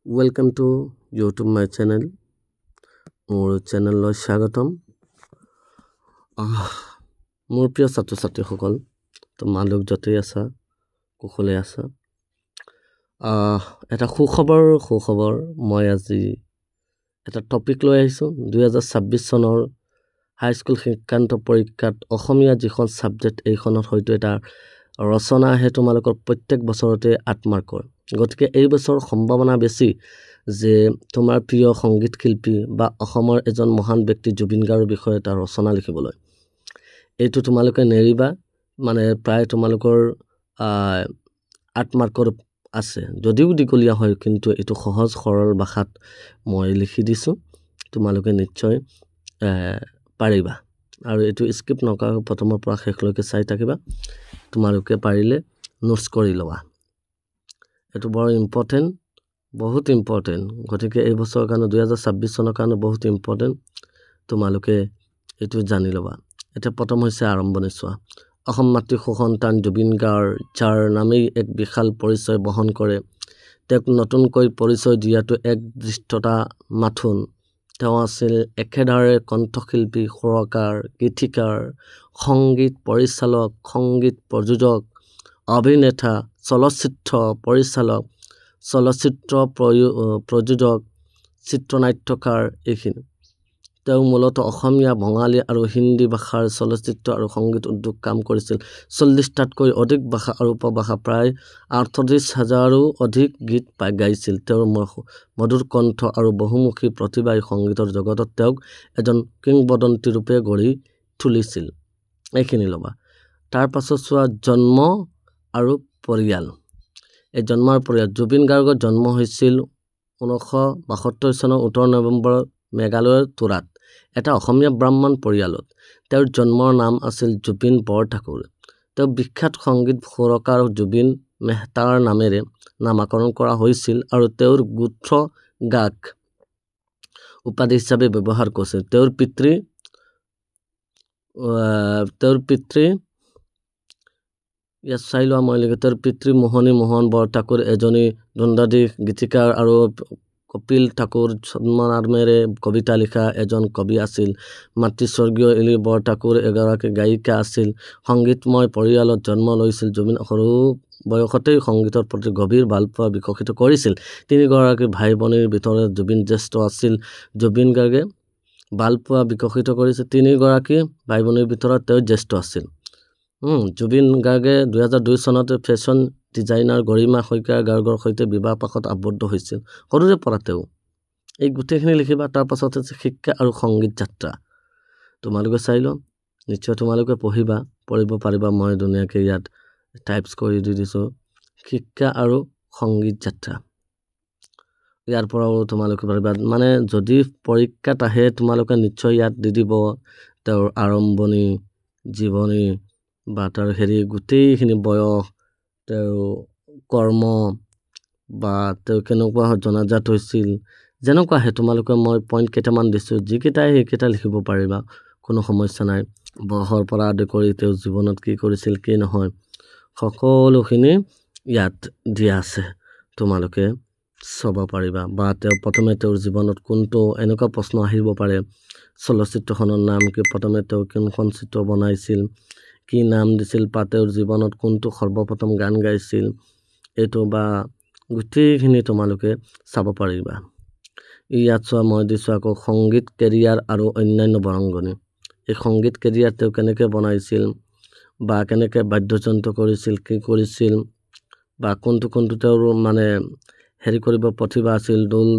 Welcome to YouTube my channel. মোৰ চেনেললৈ স্বাগতম। মোৰ প্ৰিয় ছাত্ৰ ছাত্ৰীসকল, তোমালোক য'তেই আছা কুশলে আছা। এটা সুখবৰ, মই আজি এটা টপিক লৈ আহিছোঁ। 2026 চনৰ হাইস্কুল শিক্ষান্ত পৰীক্ষাত অসমীয়া যিখন ছাবজেক্ট, এইখনত হয়তো এটা ৰচনা আহে তোমালোকৰ প্ৰত্যেক বছৰতে 8 মাৰ্কৰ। গতিকে এই বছৰ সম্ভাৱনা বেছি যে তোমাৰ প্ৰিয় সংগীত শিল্পী বা অসমৰ এজন মহান ব্যক্তি জুবিন গাৰ্গৰ বিষয়ে এটা ৰচনা লিখিবলৈ। এইটো তোমালোকে নেৰিবা, মানে প্ৰায় তোমালোকৰ 8 মাৰ্কৰ আছে, যদিও দীঘলীয়া হয়, কিন্তু এইটো সহজ সৰল ভাষাত মই লিখি দিছোঁ, তোমালোকে নিশ্চয় পাৰিবা। আৰু এইটো স্কিপ নকৰাকৈ প্ৰথমৰ পৰা শেষলৈকে চাই থাকিবা। তোমালোকে পাৰিলে নোটছ কৰি ল'বা, এইটো বৰ ইম্পৰ্টেণ্ট, বহুত ইম্পৰ্টেণ্ট। গতিকে এই বছৰৰ কাৰণে 2026 চনৰ কাৰণে বহুত ইম্পৰ্টেণ্ট, তোমালোকে এইটো জানি ল'বা। এতিয়া প্ৰথম হৈছে আৰম্ভণি। চোৱা, অসম মাতৃ সুসন্তান জুবিন গাৰ্গ, যাৰ নামেই এক বিশাল পৰিচয় বহন কৰে, তেওঁক নতুনকৈ পৰিচয় দিয়াটো এক দৃষ্টতা মাথোন। তেওঁ আছিল একেধাৰে কণ্ঠশিল্পী, সুৰকাৰ, গীতিকাৰ, সংগীত পৰিচালক, সংগীত প্ৰযোজক, অভিনেতা, চলচ্চিত্ৰ পৰিচালক, চলচ্চিত্ৰ প্ৰযোজক, চিত্ৰনাট্যকাৰ, এইখিনি। তেওঁ মূলতঃ অসমীয়া, বঙালী আৰু হিন্দী ভাষাৰ চলচ্চিত্ৰ আৰু সংগীত উদ্যোগ কাম কৰিছিল। 40টাতকৈ অধিক ভাষা আৰু উপভাষা প্ৰায় 38 হাজাৰো অধিক গীত গাইছিল। তেওঁৰ মধুৰ কণ্ঠ আৰু বহুমুখী প্ৰতিভাই সংগীতৰ জগতত তেওঁক এজন কিংবদন্তি ৰূপে গঢ়ি তুলিছিল। এইখিনি ল'বা। তাৰ পাছত চোৱা, জন্ম আৰু পৰিয়াল। এই জন্ম আৰু পৰিয়াল, জুবিন গাৰ্গৰ জন্ম হৈছিল 1972 চনৰ 18 নৱেম্বৰত মেঘালয়ৰ তুৰাত, এটা অসমীয়া ব্ৰাহ্মণ পৰিয়ালত। তেওঁৰ জন্মৰ নাম আছিল জুবিন বৰঠাকুৰ। তেওঁ বিখ্যাত সংগীত সুৰকাৰ জুবিন মেহতাৰ নামেৰে নামাকৰণ কৰা হৈছিল আৰু তেওঁৰ গোত্ৰ গাৰ্গ উপাধি হিচাপে ব্যৱহাৰ কৰিছিল। তেওঁৰ পিতৃ ইয়াত চাই লোৱা, মই লিখি। তেওঁৰ পিতৃ মোহনী মোহন বৰঠাকুৰ এজনী দণ্ডাধীশ গীতিকাৰ আৰু কপিল ঠাকুৰ ছদ্মনামেৰে কবিতা লিখা এজন কবি আছিল। মাতৃ স্বৰ্গীয় ইলি বৰঠাকুৰ এগৰাকী গায়িকা আছিল। সংগীতময় পৰিয়ালত জন্ম লৈছিল জুবিন। সৰু বয়সতেই সংগীতৰ প্ৰতি গভীৰ ভালপোৱা বিকশিত কৰিছিল। তিনিগৰাকী ভাই ভনীৰ ভিতৰত জুবিন জ্যেষ্ঠ আছিল। জুবিন গাৰ্গে ভালপোৱা বিকশিত কৰিছে, তিনিগৰাকী ভাই ভনীৰ ভিতৰত তেওঁ জ্যেষ্ঠ আছিল। জুবিন গাৰ্গে 2002 চনতে ফেশ্বন ডিজাইনাৰ গৰিমা শইকীয়া গাৰ্গৰ সৈতে বিবাহ পাশত আবদ্ধ হৈছিল। সৰুৰে পৰা তেওঁ এই গোটেইখিনি লিখিবা। তাৰপাছত হৈছে শিক্ষা আৰু সংগীত যাত্ৰা। তোমালোকে চাই লোৱা, নিশ্চয় তোমালোকে পঢ়িবা, পঢ়িব পাৰিবা। মই ধুনীয়াকৈ ইয়াত টাইপছ কৰি দি দিছোঁ। শিক্ষা আৰু সংগীত যাত্ৰা, ইয়াৰ পৰাও তোমালোকে পাৰিবা। মানে যদি পৰীক্ষাত আহে, তোমালোকে নিশ্চয় ইয়াত দি দিব তেওঁৰ আৰম্ভণি, জীৱনী বা তাৰ হেৰি গোটেইখিনি, বয়স, তেওঁৰ কৰ্ম বা তেওঁ কেনেকুৱা জনাজাত হৈছিল, যেনেকুৱা আহে তোমালোকে মই পইণ্ট কেইটামান দিছোঁ, যিকেইটাই সেইকেইটা লিখিব পাৰিবা, কোনো সমস্যা নাই। বয়সৰ পৰা আদি কৰি তেওঁ জীৱনত কি কৰিছিল, কি নহয়, সকলোখিনি ইয়াত দিয়া আছে, তোমালোকে চাব পাৰিবা। বা তেওঁ প্ৰথমে তেওঁৰ জীৱনত কোনটো, এনেকুৱা প্ৰশ্ন আহিব পাৰে, চলচ্চিত্ৰখনৰ নাম কি, প্ৰথমে তেওঁ কোনখন চিত্ৰ বনাইছিল, কি নাম দিছিল, বা তেওঁৰ জীৱনত কোনটো সৰ্বপ্ৰথম গান গাইছিল, এইটো বা গোটেইখিনি তোমালোকে চাব পাৰিবা। ইয়াত চোৱা, মই দিছোঁ আকৌ সংগীত কেৰিয়াৰ আৰু অন্যান্য বৰংগণি। এই সংগীত কেৰিয়াৰ তেওঁ কেনেকৈ বনাইছিল বা কেনেকৈ বাদ্যযন্ত্ৰ কৰিছিল, কি কৰিছিল বা কোনটো কোনটো তেওঁৰ মানে হেৰি কৰিব প্ৰতিভা আছিল, ঢোল,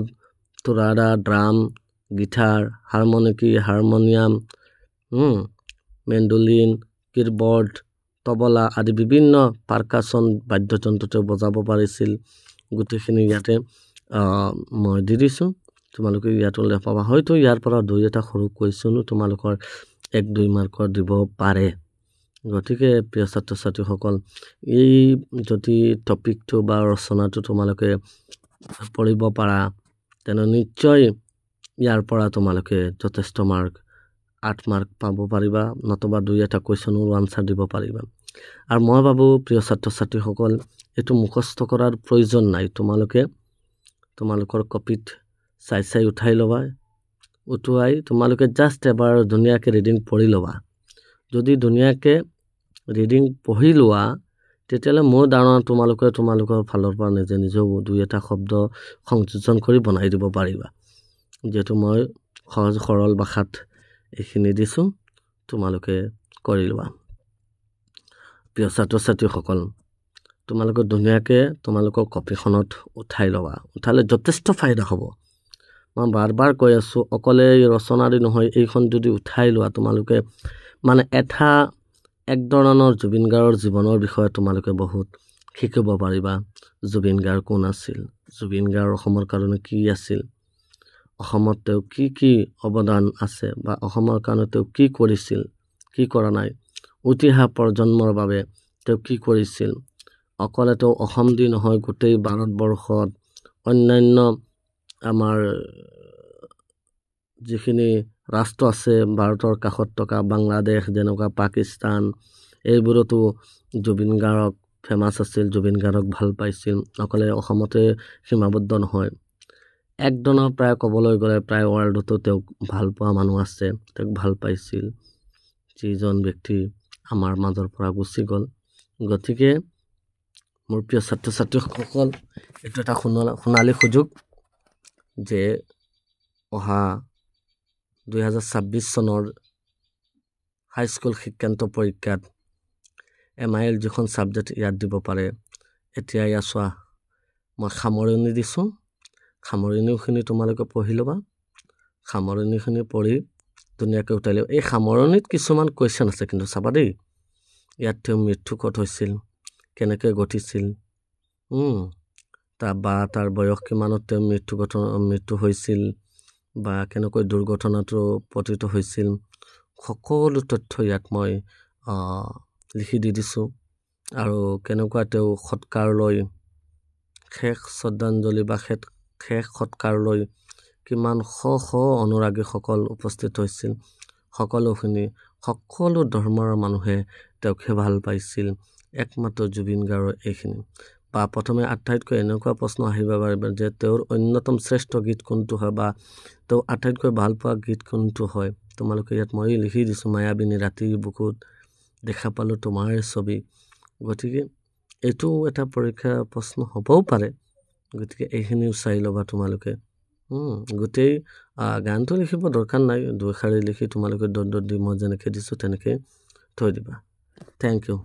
তোৰাৰা, drum, guitar, harmonica, harmonium, mandolin, keyboard, তবলা আদি বিভিন্ন পাৰকাচন বাদ্যযন্ত্ৰ তেওঁ বজাব পাৰিছিল। গোটেইখিনি ইয়াতে মই দি দিছোঁ, তোমালোকে ইয়াতো পাবা। হয়তো ইয়াৰ পৰা দুই এটা সৰু কুৱেশ্যনো তোমালোকৰ 1-2 মাৰ্কৰ দিব পাৰে। গতিকে প্ৰিয় ছাত্ৰ ছাত্ৰীসকল, এই যদি টপিকটো বা ৰচনাটো তোমালোকে পঢ়িব পাৰা, তেনে নিশ্চয় ইয়াৰ পৰা তোমালোকে যথেষ্ট মাৰ্ক, 8 মাৰ্ক পাব পাৰিবা, নতুবা দুই এটা কুৱেশ্যনৰো আনচাৰ দিব পাৰিবা। আৰু মই ভাবোঁ, প্ৰিয় ছাত্ৰ ছাত্ৰীসকল, এইটো মুখস্থ কৰাৰ প্ৰয়োজন নাই। তোমালোকে তোমালোকৰ কপিত চাই চাই উঠাই ল'বা। উঠোৱাই তোমালোকে জাষ্ট এবাৰ ধুনীয়াকৈ ৰিডিং পঢ়ি ল'বা। যদি ধুনীয়াকৈ ৰিডিং পঢ়ি লোৱা, তেতিয়াহ'লে মোৰ ধাৰণা তোমালোকে তোমালোকৰ ফালৰ পৰা নিজে নিজেও দুই এটা শব্দ সংযোজন কৰি বনাই দিব পাৰিবা। যিহেতু মই সহজ সৰল ভাষাত এইখিনি দিছোঁ, তোমালোকে কৰি লোৱা। প্ৰিয় ছাত্ৰ ছাত্ৰীসকল, তোমালোকে ধুনীয়াকৈ তোমালোকৰ কপিখনত উঠাই ল'বা। উঠালে যথেষ্ট ফাইদা হ'ব। মই বাৰ বাৰ কৈ আছোঁ, অকলে ৰচনাদি নহয়, এইখন যদি উঠাই লোৱা তোমালোকে মানে এটা এক ধৰণৰ জুবিন গাৰ্গৰ জীৱনৰ বিষয়ে তোমালোকে বহুত শিকিব পাৰিবা। জুবিন গাৰ্গ কোন আছিল, জুবিন গাৰ্গ অসমৰ কাৰণে কি আছিল, অসমত তেওঁ কি কি অৱদান আছে বা অসমৰ কাৰণে তেওঁ কি কৰিছিল, কি কৰা নাই, উঠি অহা প্ৰজন্মৰ বাবে তেওঁ কি কৰিছিল। অকলে তেওঁ অসম দি নহয়, গোটেই ভাৰতবৰ্ষত অন্যান্য আমাৰ যিখিনি ৰাষ্ট্ৰ আছে ভাৰতৰ কাষত থকা বাংলাদেশ, যেনেকুৱা পাকিস্তান, এইবোৰতো জুবিন গাৰ্গক ফেমাছ আছিল, জুবিন গাৰ্গক ভাল পাইছিল। অকলে অসমতে সীমাবদ্ধ নহয়, একধৰণৰ প্ৰায় ক'বলৈ গ'লে প্ৰায় ৱৰ্ল্ডতো তেওঁক ভাল পোৱা মানুহ আছে, তেওঁক ভাল পাইছিল। যিজন ব্যক্তি আমাৰ মাজৰ পৰা গুচি গ'ল। গতিকে মোৰ প্ৰিয় ছাত্ৰ ছাত্ৰীসকল, এইটো এটা সোণালী সুযোগ যে অহা 2026 চনৰ হাইস্কুল শিক্ষান্ত পৰীক্ষাত MIL যিখন ছাবজেক্ট ইয়াত দিব পাৰে। এতিয়া ইয়াত চোৱা, মই সামৰণি দিছোঁ। সামৰণিখিনি তোমালোকে পঢ়ি ল'বা। সামৰণিখিনি পঢ়ি ধুনীয়াকৈ উঠাই ল'বা। এই সামৰণিত কিছুমান কুৱেশ্যন আছে কিন্তু চাবা দেই। ইয়াত তেওঁ মৃত্যু ক'ত হৈছিল, কেনেকৈ ঘটিছিল, বা তাৰ বয়স কিমানত তেওঁ মৃত্যু হৈছিল বা কেনেকৈ দুৰ্ঘটনাটো পতিত হৈছিল, সকলো তথ্য ইয়াত মই লিখি দি দিছোঁ। আৰু কেনেকুৱা তেওঁ সৎকাৰ লৈ শেষ শ্ৰদ্ধাঞ্জলি বা শেষ সৎকাৰ লৈ কিমান শ শ অনুৰাগীসকল উপস্থিত হৈছিল, সকলোখিনি সকলো ধৰ্মৰ মানুহে তেওঁকহে ভাল পাইছিল, একমাত্ৰ জুবিন গাৰ্গৰ এইখিনি। বা প্ৰথমে আটাইতকৈ এনেকুৱা প্ৰশ্ন আহিব পাৰিব যে তেওঁৰ অন্যতম শ্ৰেষ্ঠ গীত কোনটো হয় বা তেওঁ আটাইতকৈ ভাল পোৱা গীত কোনটো হয়। তোমালোকে ইয়াত মই লিখি দিছোঁ, মায়াবিনী ৰাতিৰ বুকুত দেখা পালোঁ তোমাৰ ছবি। গতিকে এইটো এটা পৰীক্ষাৰ প্ৰশ্ন হ'বও পাৰে। গতিকে এইখিনিও চাই ল'বা তোমালোকে। গোটেই গানটো লিখিব দৰকাৰ নাই, দুই শাৰী লিখি তোমালোকে ডট ডট দি মই যেনেকৈ দিছোঁ তেনেকৈ থৈ দিবা। Thank you.